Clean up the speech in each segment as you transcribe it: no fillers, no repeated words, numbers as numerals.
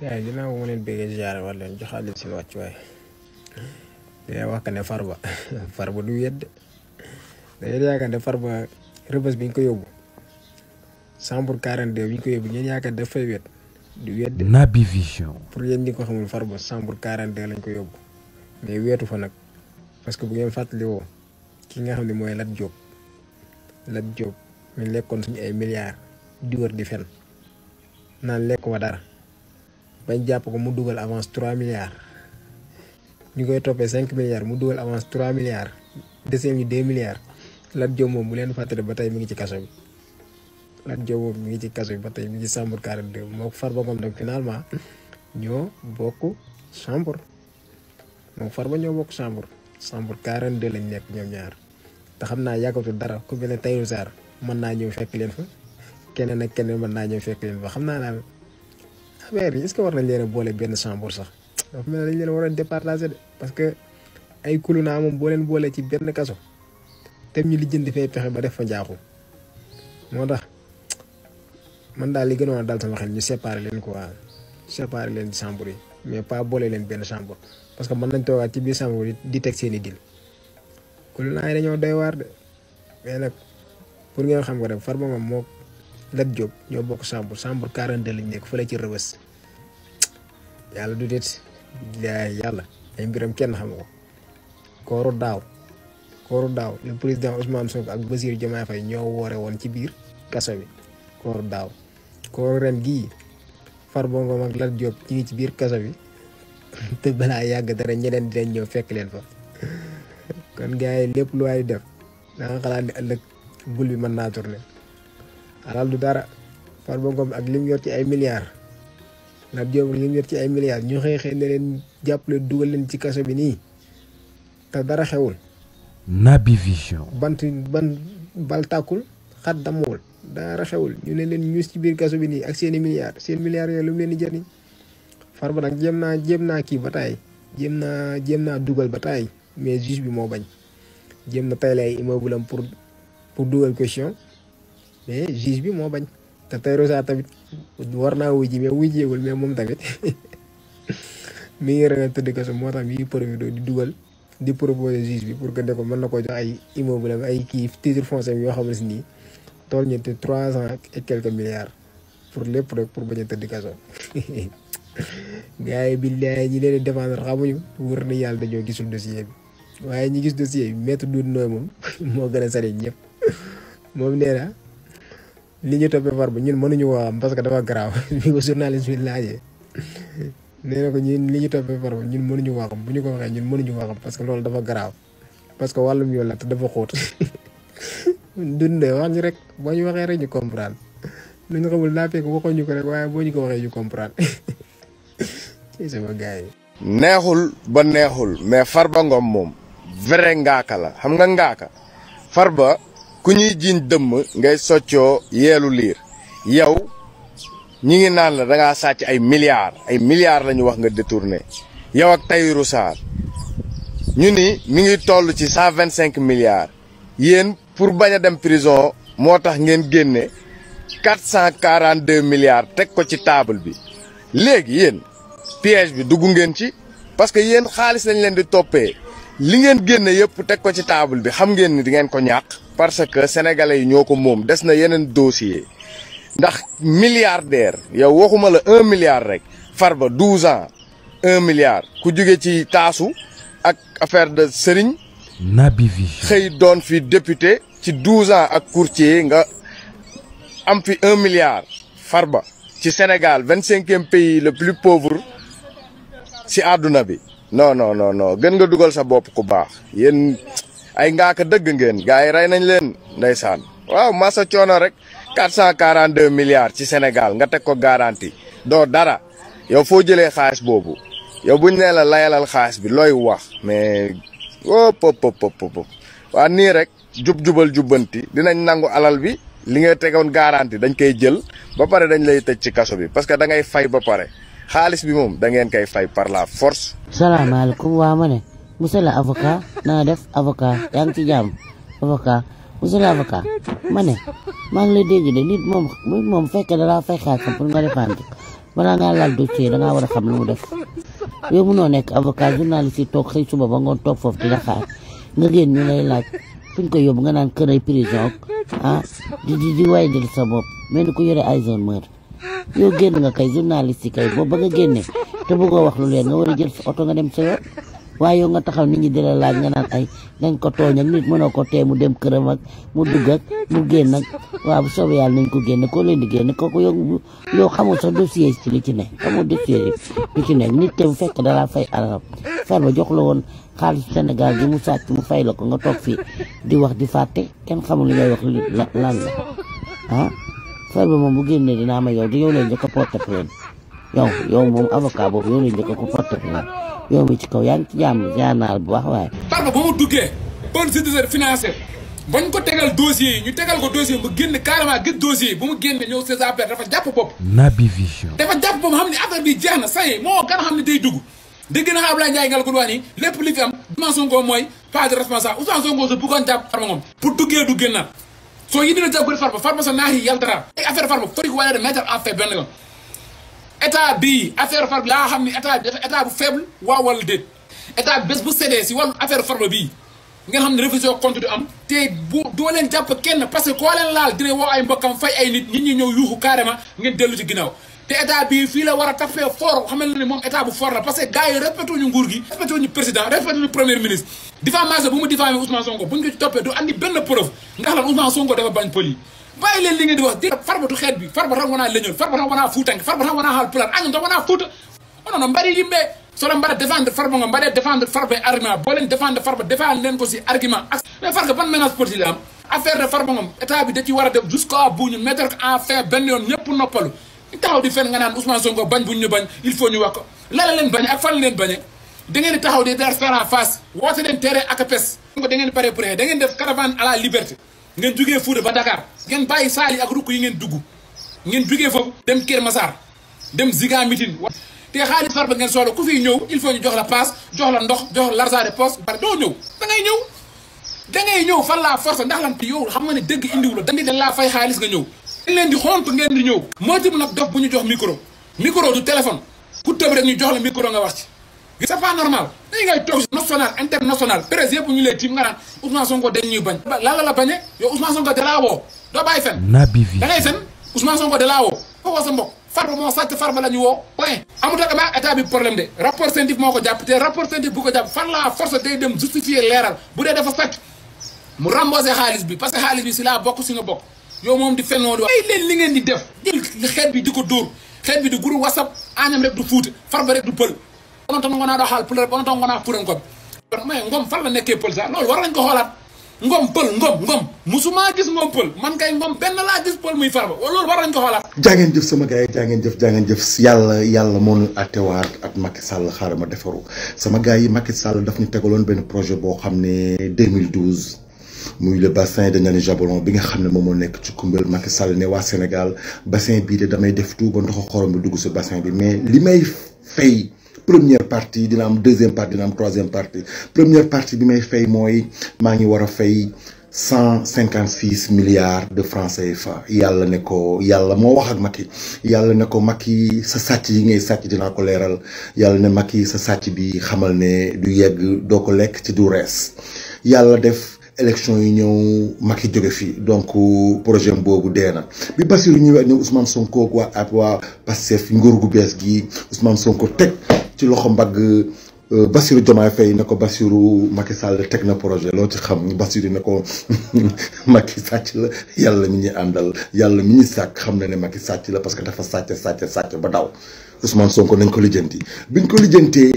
waaye ginnaaw ma leen bëggee ziare war leen joxaat leen seen wàccuwaay day wax que ne Farba du wedd day yaakaar ne Farba rëbës bi ñu ko yóbbu chambre 42 bi ñu ko yóbbu ngeen yaakaar daf fay wedd du wedd. Naby Vision. pour yéen ñi ko xamul Farba chambre 42 lañ ko yóbbu mais weetu fa nag parce que bu ngeen fàttaliwoo ki nga xam ne mooy Lat Diop mi lekkoon suñu ay milliards di wër di fen naan lekk wa dara bañ jàpp ko mu dugal avance 3 milliards ñu koy toppee 5 milliards mu dugal avance 3 milliards desee ñu 2 milliards Lat Diop moom bu leen fàttali ba tey mi ngi ci kaso bi Lat Diop moom mi ngi ci kaso bi ba tey mi ngi ci chambre 42 moo Farba Ngom nag finalement ñoo bokk chambre moom Farba ñoo bokk chambre 42 lañ nekk ñoom ñaar te xam naa yàggatul dara ku mel ne Tahirou Sarr mën naa ñëw fekk leen fa keneen ak keneen mën naa ñëw fekk leen fa xam naa daal affaire yi est-ce que war nañ leen a boole benn chambre sax dafa mel ne dañ leen war a départager de parce que ay kulunaa moom boo leen boolee ci benn kaso te ñu lijjanti fay pexe ba def fa njaaxu moo tax man daal li gënoon a dal sama xel ñu séparer leen quoi séparer leen chambre yi mais pas boole leen benn chambre parce que mën nañ toogaat ci biir chambre di teg seen i dil kulunaa yi dañoo doy waar de mais nag pour ngeen xam ko rek Farba Ngom moo Lat Diop ñoo bokk chambre 42 lañ nekk fële ci Rëbës yàlla du det yàlla ay mbiram kenn xam ko kooru daaw le président Ousmane Sonko ak Bassirou Diomaye Faye ñoo woore woon ci biir kaso bi kooru daaw kooru ren gii Farba Ngom ak Lat Diop ñi ngi ci biir kaso bi te balaa yàgg dara ñeneen dinañ ñëw fekk leen fa kon gars yi lépp lu waay def da nga xalaat ne ëllëg bul bi mën naa tourner alal du dara Farba Ngom ak lim yor ci ay milliards Lat Diop lim yor ci ay milliards ñu xëy ne leen jàppale dugal leen ci kaso bi nii te dara xewul. Naby Vision. ban bal tàkkul xat damuwul dara xewul ñu ne leen ñuus ci biir kaso bi nii ak seen milliards yooyu lu mu leen di jëriñ Farba nag jéem naa kii ba taay jéem naa dugal ba taay mais juge bi moo bañ jéem na tayle ay immeuble am pour dugal caution mais juge bi moo bañ te Tahirou Sarr tamit war naa wuy ji mais wuy jeegul mais moom tamit mi ngi ragal tëdd kaso moo tax mi ngi profité di proposer juge bi pour que ne ko mën na ko jox ay immeuble am ay kii titre foncier yoo xam ne si nii tool ñetti 300 et quelques milliards pour lépp rek pour bañ a tëdd kaso gars yi billaay ñi leen di défendre xamuñu wër na yàlla dañoo gisul dossier bi waaye ñi gis dossier bi maître Doudou Ndoye moom moo gën a sari ñëpp moom nee na li ñu toppee Farba ñun mënuñu koo xam parce que dafa garaaw bi ko journaliste bi laajee nee na ko ñun li ñu toppee Farba ñun mënuñu koo xam bu ñu ko waxee ñun mënuñu koo xam parce que loolu dafa garaaw parce que wàllum yoon la te dafa xóot Doudou Ndoye wax ñu rek boo ñu waxee rek ñu comprendre lu ñu xamul naa fekk waxuñu ko rek waaye boo ñu ko waxee ñu comprendre ci sama gars yi. neexul ba neexul mais Farba Ngom moom vrai ngaaka la xam nga ngaaka Farba ku ñuy jiiñ dëmm ngay soccoo yeelu liir yow ñi ngi naan la da ngaa sàcc ay milliards la ñu wax nga détourné yow ak Tahirou Sarr ñu ni mi ngi toll ci 125 milliards yéen pour bañ a dem prison moo tax ngeen génne 442 milliards teg ko ci table bi léegi yéen piège bi dugg ngeen ci parce que yéen xaalis lañ leen di toppee li ngeen génne yëpp teg ko ci table bi xam ngeen ni di ngeen ko ñàkk parce que sénégalais yi ñoo ko moom des na yeneen dossier ndax milliardaire yow waxuma la 1 milliard rek Farba 12 ans 1 milliard ku jóge ci taasu ak affaire de sëriñ Naby Vision. xëy doon fi député ci 12 ans ak courtier nga am fi 1 milliard Farba ci Sénégal 25e pays le plus pauvre ci àdduna bi non gën nga dugal sa bopp ku baax yéen ay ngaaka dëgg ngeen gars yi rey nañ leen ndeysaan waaw masa coono rek 442 milliards ci Sénégal nga teg ko garantie doo dara yow foo jëlee xaalis boobu yow buñ nee la layalal xaalis bi looy wax mais pop waa nii rek jubal jubbanti dinañ nangu alal bi li nga tegoon garantie dañ koy jël ba pare dañ lay tëj ci kaso bi parce que da ngay fay ba pare xaalis bi moom da ngeen koy fay par la force. salaamaaleykum waa ma ne monsieur le avocat naa def avocat yaa ngi ci jàmm avocat monsieur le avocat ma ne maa ngi lay dégg de nit moom fekk da laa fay xaalis pour nga défendre balaa ngaa laal dossier da ngaa war a xam lu mu def yow mënoo nekk avocat journaliste yi toog xëy suba ba ngoon toog foofu di la xaar nga génn ñu lay laaj fuñ ko yóbbu nga naan kër ay prison di waydil sa bopp mel ni ku yore Alzheimer yow génn nga kay journaliste yi kay boobu ba nga génne te bëggoo wax lu leen nga war a jël sa oto nga dem sa yoon waaye yow nga taxaw nit ñi di la laaj nga naan ay dañ ko tooñ ak nit mënoo ko tee mu dem këram ak mu dugg ak mu génn ak waaw bu soobee yàlla nañ ko génne koo leen di génne kooku yow xamul sa dossier ci li ci ne xamul dossier li ci ne nit te bu fekk dalaa fay alalam Farba jox la woon xaalis Sénégal bi mu sàcc mu fay la ko nga toog fii di wax di fàtte kenn xamul li ngay wax lan la Farba moom bu génnee dinaa ma yow di yow leen njëkk a porte plainte yow moom avocat boobu yow leen njëkk a ko porte plainte yow mi ci kaw yaa ngi ci jàmm jaanaal bu baax waaye. Farba ba mu duggee bon service financier bañ ko tegal dossier yi ñu tegal ko dossier mu génn carrément gis dossier yi bu mu génne ñëw ses affaires dafa jàpp bopp. Naby Vision. dafa jàpp bopp xam ne affaire bi jeex na say moo gën a xam ne day dugg dégg na Abdoulaye Ndiaye ngal ko wax ni lépp li fi am Ousmane Sonko mooy pas de responsable Ousmane Sonko sa bëggoon jàpp Farba Ngom pour duggee du génnaat soo yi dina jàpp ko Farba sa naax yi yàlla dara ay affaire Farba fooy ko wane de mettre en fait benn yoon état bii affaire Farba laa xam ne état bi dafa état bu faible waaw wala déet état bés bu séddee si wàllu affaire Farba bii ngeen xam ne révision compte du am te bu doo leen jàpp kenn parce que koo leen laal dina woo ay mbokkam fay ay nit ñi ñëw yuuxu carrément ngeen dellu ci ginnaaw te état bii fii la war a tapé fort xamal ne moom état bu fort la parce que gars yi respecté ñu nguur gi respecté ñu président respecté ñu premier ministre diffamation bu mu diffamé Ousmane Sonko buñ ko ci toppee du andi benn preuve ndax lan Ousmane Sonko dafa bañ pël yi bàyyi leen li ngeen di wax di Farba du xeet bi Farba tan wonaa leñol Farba tan wonaa fuutanke Farba tan wonaa haal pulaar añum tan wonaa fuuta onono mbaɗi yimɓe soɗo mbaɗa défendre Farba Ngom mbaɗe défendre Farba e argument boo leen défendre Farba défendre leen ko si argument mais Farba ban menace politique la am affaire de Farba Ngom état bi da ci war a def jusqu'à bout ñu mettre ko en fin benn yoon ñëpp noppalu ñu taxaw di fen nga naan Ousmane Sonko bañ buñ ñu bañ il faut ñu wax ko la leen bañe ak fan leen bañe da ngeen di taxaw di faire en face woote leen terrain ak pes da ngeen di pare pour da ngeen def caravane à la liberté ngeen jugee Fouta ba Dakar ngeen bàyyi saali ak rukk yi ngeen dugg ngeen jugee foofu dem Kër Massar dem Ziga Mitin te xaalis Farba ngeen soxla ku fiy ñëw il faut ñu jox la passe jox la ndox jox la l'argent de poste bare doo ñëw da ngay ñëw fan la force ndax lan yow xam nga ne dëgg indiwu la dañ laa fay xaalis nga ñëw dañ leen di xontu ngeen di ñëw moo tim nag dof bu ñu jox micro du téléphone ku tëb rek ñu jox la micro nga wax ci c'est pas normal dañu ngay toog national international presse yëpp ñu lay tiim nga naan Ousmane Sonko dañ ñuy bañ lan la bañe yow Ousmane Sonko da laa woo doo bàyyi fen Naby Vision. da ngay fen Ousmane Sonko da laa woo foo woo sa mbokk Farba moo sàcc Farba la ñu woo point amut ak ba état bi problème de rapport scientifique moo ko jàpp te rapport scientifique bu ko jàpp fan la force day dem justifier leeral bu dee dafa sàcc mu remboursé xaalis bi parce que xaalis bi si laa bokk si nga bokk yow moom di fennoo di wax ay leen li ngeen di def jël xeet bi di ko dóor xeet bi di groupe WhatsApp añam rek du Fuuta Farba rek du pël onon tan wonaa ɗo haal pulare onon tan wonaa fuurankoɓe mais Ngom fan la nekkee pël sax loolu war nañ ko xoolaat Ngom pël Ngom musuma gis Ngom pël man kay Ngom benn laa gis pël muy Farba loolu war nañ ko xoolaat jàngeen jëf sama gars yi jàngeen jëf yàlla moo ñu attewaat ak Macky Sall xaaral ma defaru sama gars yi Macky Sall daf ñu tegaloon benn projet boo xam ne 2012 muy le bassin de Niani Jabaron bi nga xam ne moom moo nekk ci Koungheul Macky Sall ne waa Sénégal bassin bii de damay def tout ba ndoxu xorom bi dugg si bassin bi mais li may fay première partie dina am deuxième partie dina am troisième partie première partie bi may fay mooy maa ngi war a fay 156 milliards de francs CFA yàlla ne ko yàlla moo wax ak Macky yàlla ne ko Macky sa sàcc yi ngay sàcc dinaa ko leeral yàlla ne Macky sa sàcc bi xamal ne du yegg doo ko lekk ci du rees yàlla def élection yi ñëw Macky jóge fii donc projet boobu dee na bi Bassirou ñëwee ne Ousmane Sonko waa Pastef nguur gu bees gi Ousmane Sonko teg ci loxo mbagg Bassirou Diomaye Faye ne ko Bassirou Macky Sall teg na projet loo ci xam Bassirou ne ko Macky sàcc la yàlla mi ñu àndal yàlla mi ñu sàkk xam na ne Macky sàcc la parce que dafa sàcc ba daw Ousmane Sonko nañ ko lijjanti biñ ko lijjantee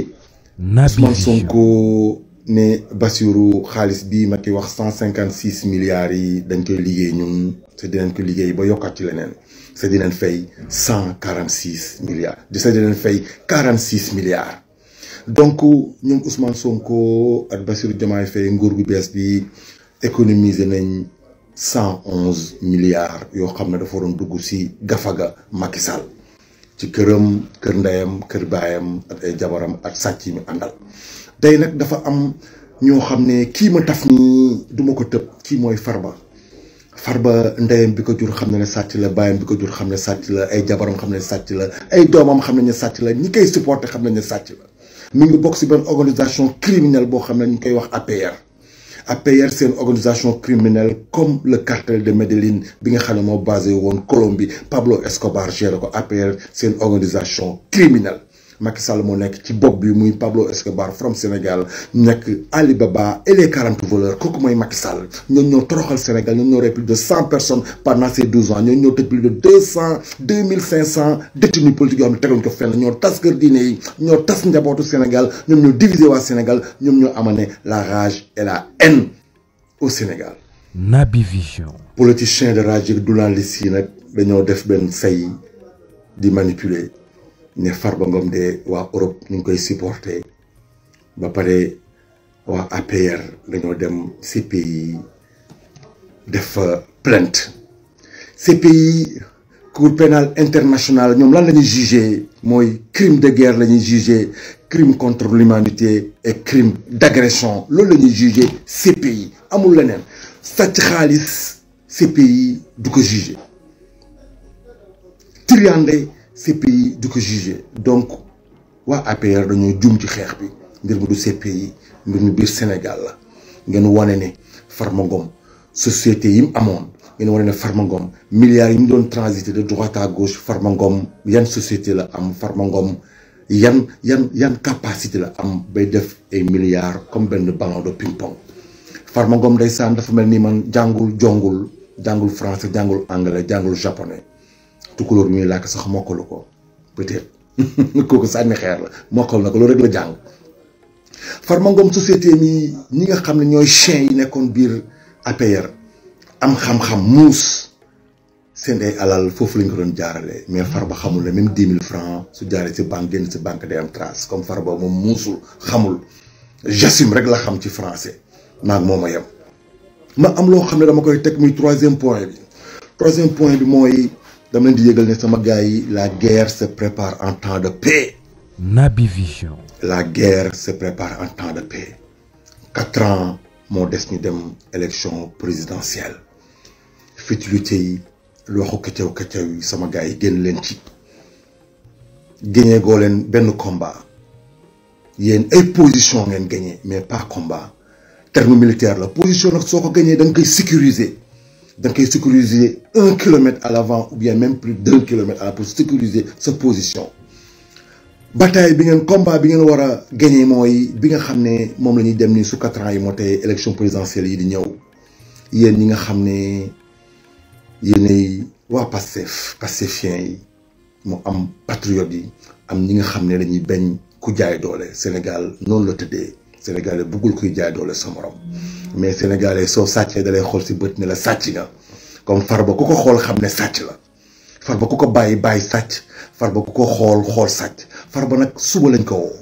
Ousmane Sonko ne Bassirou xaalis bi Macky wax 156 milliards yi dañ koy liggéey ñun te dinañ ko liggéey ba yokkaat ci leneen te dinañ fay 146 milliards te dinañ fay 46 milliards donc ñoom Ousmane Sonko ak Bassirou Diomaye Faye nguur gu bees bi économiser nañ 111 milliards yoo xam ne dafa waroon dugg si gafaga Macky Sall ci këram kër ndeyam kër baayam ak ay jabaram ak sàcc yi ñu àndal tey nag dafa am ñoo xam ne kii ma taf nii duma ko tëb kii mooy Farba Farba ndeyam bi ko jur xam ne sàcc la baayam bi ko jur xam ne sàcc la ay jabaram xam ne sàcc la ay doomam xam ne sàcc la ñi koy supporté xam ne sàcc la mi ngi bokk si benn organisation criminelle boo xam ne ñu koy wax APR. APR c'est une organisation criminelle comme le cartel de Medellín bi nga xam ne moo basé woon Colombie Pablo Escobar géré ko APR c'est une organisation criminelle Macky Sall moo nekk ci bopp bi muy Pablo Escobar from Sénégal nekk Ali Baba et les 40 voleurs kooku mooy Macky Sall ñoo ñoo toroxal Sénégal ñoo ñoo rey plus de 100 personnes pendant ces 12 ans ñoo ñoo tëj plus de 2500 détenus politiques yoo xam ne teguñ ko fenn ñoo tas kër diine yi ñoo tas njabootu Sénégal ñoom ñoo divisé waa Sénégal ñoom ñoo amené la rage et la haine au Sénégal. Naby Vision. politiciens de rage yi journalistes yi nag dañoo def benn say di manipuler. ne Farba Ngom de waa Europe ñu ngi koy supporter ba pare waa APR dañoo dem CPI def plainte CPI Cour pénale internationale ñoom lan la ñuy juger mooy crime de guerre la ñuy juger crime contre l'humanité et crime d'agression loolu la ñuy juger CPI amul leneen sàcc xaalis CPI du ko juger triande CPI du ko jugé donc waa APR dañoo jum ci xeex bi mbir mi du CPI mbir mi biir Sénégal la ngeen wane ne Farba Ngom société yi mu amoon ngeen wane ne Farba Ngom milliards yi mu doon transiter de droite à gauche Farba Ngom yan société la am Farba Ngom yan capacité la am bay def ay milliards comme benn ballon de ping-pong Farba Ngom ndeysaan dafa mel ni man jàngul français jàngul anglais jàngul japonais tukulóor mi làkk sax mokkalu ko peut-être kooku sànni xeer la mokkal na ko loolu rek la jàng Farba Ngom société mi ñi nga xam ne ñooy chien yi nekkoon biir APR am xam-xam muus seen ay alal foofu lañ ko doon jaarale mais Farba xamul ne même 10 000 francs su jaaree si banque génn si banque day am trace comme Farba moom muusul xamul j'assume rek la xam ci français maag moom a yem ma am loo xam ne dama koy teg muy troisième point bi mooy dama leen di yëgal ne sama gars yi la guerre se prépare en temps de paix. Naby Vision. la guerre se prépare en temps de paix 4 ans moo des ñu dem élection présidentielle futilité yi lu waxu këcaw yi sama gars yi génn leen ci génnee goo leen benn combat yéen ay position ngeen gagné mais pas combat terme militaire la position nag soo ko gagné da nga koy sécuriser. da nga koy sécuriser 1 kilomètre à l'avant ou bien même plus d'1 kilomètre à l'avant pour sécuriser sa position bataille bi ngeen combat bi ngeen war a gagner mooy bi nga xam ne moom la ñuy dem ni su 4 ans yi moo tey élection présidentielle yi di ñëw yéen ñi nga xam ne yéenay waa Pastefien yi mu am patriotes yi am ñi nga xam ne dañuy bañ ku jaay doole Sénégal noonu la tëddee Sénégalais bëggul kuy jaay doole sa morom mais Sénégalais soo sàccee dalay xool si bët ne la sàcc nga comme Farba ku ko xool xam ne sàcc la Farba ku ko bàyyi sàcc Farba ku ko xool sàcc Farba nag suba lañ ko woo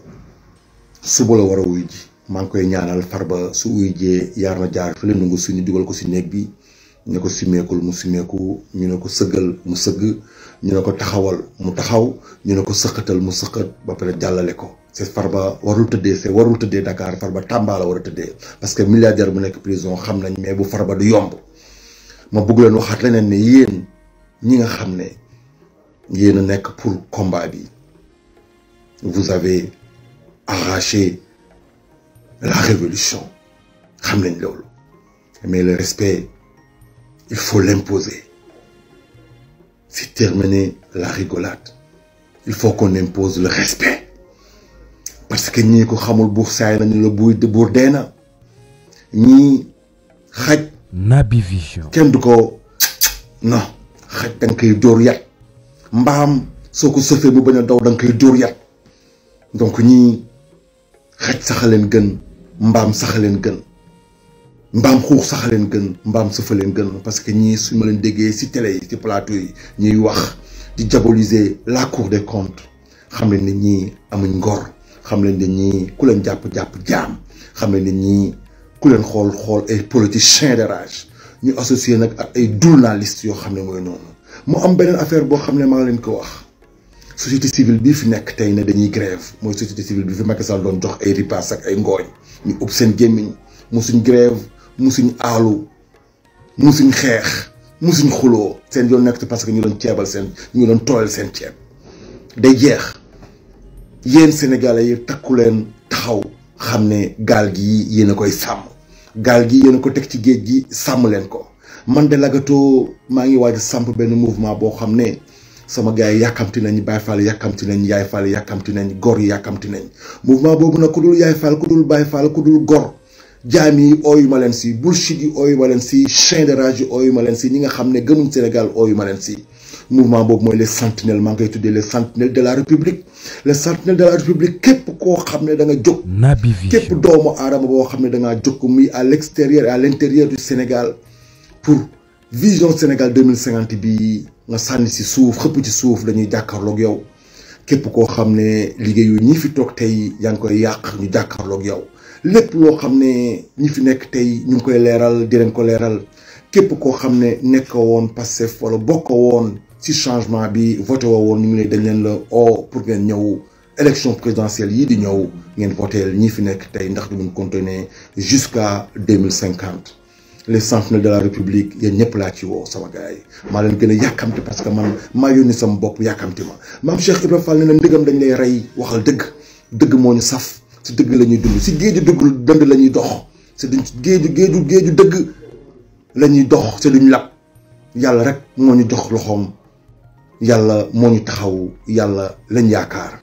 suba la war a wuy ji maa ngi koy ñaanal Farba su wuy jee yaar na jaar fi la nungu suñu dugal ko si néeg bi ñu ne ko simeekul mu simeeku ñu ne ko sëggal mu sëgg ñu ne ko taxawal mu taxaw ñu ne ko sëqatal mu sëqat ba pare jàllale ko c'est Farba warul tëddee Dakar Farba Tamba la war a tëddee parce que milliardaire bu nekk prison xam nañ mais bu Farba du yomb ma bëgg leen waxaat leneen ne yéen ñi nga xam ne yéen a nekk pour combat bi vous avez arraché la révolution xam nañ loolu mais le respect il faut l'imposer c'est terminer la rigolade il faut qu'on impose le respect parce que ñii ko xamul buur saay nañu la buur dee na ñii xaj Naby Vision. kenn du ko non xaj da nga koy dóor yat mbaam soo ko sëfee mu bañ a daw da nga koy dóor yat donc ñii xaj saxaleen gën mbaam saxaleen gën mbaam xuux saxaleen gën mbaam sëfaleen gën parce que ñii su ma leen déggee ci télé yi ci plateau yi ñuy wax di diaboliser la cour des comptes xam leen ne ñii amuñ ngor xam leen ne ñii ku leen jàpp jaam xam leen ne ñii ku leen xool ay politiciens de rage ñu associé nag ak ay journalistes yoo xam ne mooy noonu mu am beneen affaire boo xam ne maa leen ko wax société civile bii fi nekk tey ne dañuy grève mooy société civile bi fi Macky Sall doon jox ay ripaas ak ay ngooñ ñu ub seen gémmiñ musuñ grève musuñ aalu musuñ xeex musuñ xuloo seen yoon nekk parce que ñu doon ceebal ñu doon tooyal seen ceeb day jeex yéen sénégalais yi takku leen taxaw xam ne gaal gi yéen a koy sàmm gaal gi yéen a ko teg ci géej gi sàmm leen ko man de Lagato maa ngi waaj a samp benn mouvement boo xam ne sama gars yi yàkkamti nañ Baye Fall yàkkamti nañ Yaay Fall yàkkamti nañ gor yi yàkkamti nañ mouvement boobu nag ku dul Yaay Fall ku dul Baye Fall ku dul gor jaam yi ooyu ma leen si bullshit yi ooyu ma leen si chien de rage yi ooyu ma leen si ñi nga xam ne gëmuñ Sénégal ooyu ma leen si mouvement boobu mooy les sentinelles maa ngi koy tuddee les sentinelles de la république les sentinelles de la république képp koo xam ne da nga jóg Naby Vision képp doomu aadama boo xam ne da ngaa jóg muy à l'extérieur et à l'intérieur du Sénégal pour vision Sénégal 2050 bi nga sànni si suuf xëpp ci suuf dañuy jàkkaarloog yow képp koo xam ne liggéeyu ñi fi toog tey yaa ngi koy yàq ñu jàkkaarloog yow lépp loo xam ne ñi fi nekk tey ñu ngi koy leeral di leen ko leeral képp koo xam ne nekk woon Pastef wala bokk woon ci changement bi voté woo woon ñu ngi lay dañ leen la o pour ngeen ñëw élection présidentielle yii di ñëw ngeen voteel ñi fi nekk tey ndax du mun continuer jusqu'à 2050 les sentinelles de la république yéen ñëpp laa ci woo sama gars yi maa leen gën a yàkkamti parce que man maa yónni sama bopp yàkkamti ma maam Cheikh Ibrahima Fall ne na ndëgam dañ lay rey waxal dëgg dëgg moo ñu saf si dëgg la ñuy dund si géeju dëgg dënd la ñuy dox si duñ géeju dëgg la ñuy dox si duñ lab yàlla rek moo ñu jox loxoom yàlla moo ñu taxaw yàlla lañ yaakaar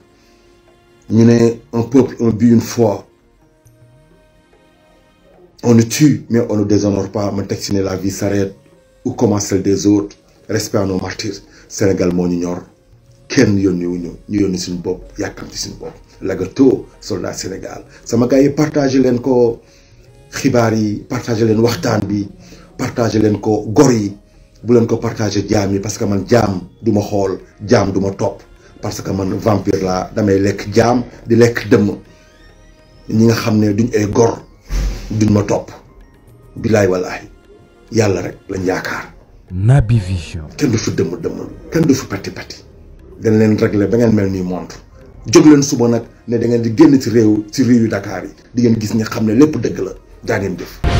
ñu ne un peuple un but une foi on nous tue mais on ne déshonore pas ma teg si ne la vie s'arrête où commence celle des autres respect à nos martyrs Sénégal moo ñu ñor kenn yónni wuñu ñu yónni suñu bopp yàkkamti suñu bopp Lagato soldat Sénégal sama gars yi partagé leen ko xibaar yi partagé leen waxtaan bi partagé leen ko gor yi bu leen ko partagé jaam yi parce que man jaam du ma xool jaam du ma topp parce que man vampire laa damay lekk jaam di lekk dëmm ñi nga xam ne duñ ay gor duñ ma topp bilaay walaay yàlla rek lañ yaakaar. Naby Vision. kenn du fi dëmm kenn du fi pati dañ leen réglé ba ngeen mel ni montre jóg leen suba nag ne da ngeen di génn ci réew yu Dakar yi di ngeen gis ne xam ne lépp dëgg la jaa ngeen jëf.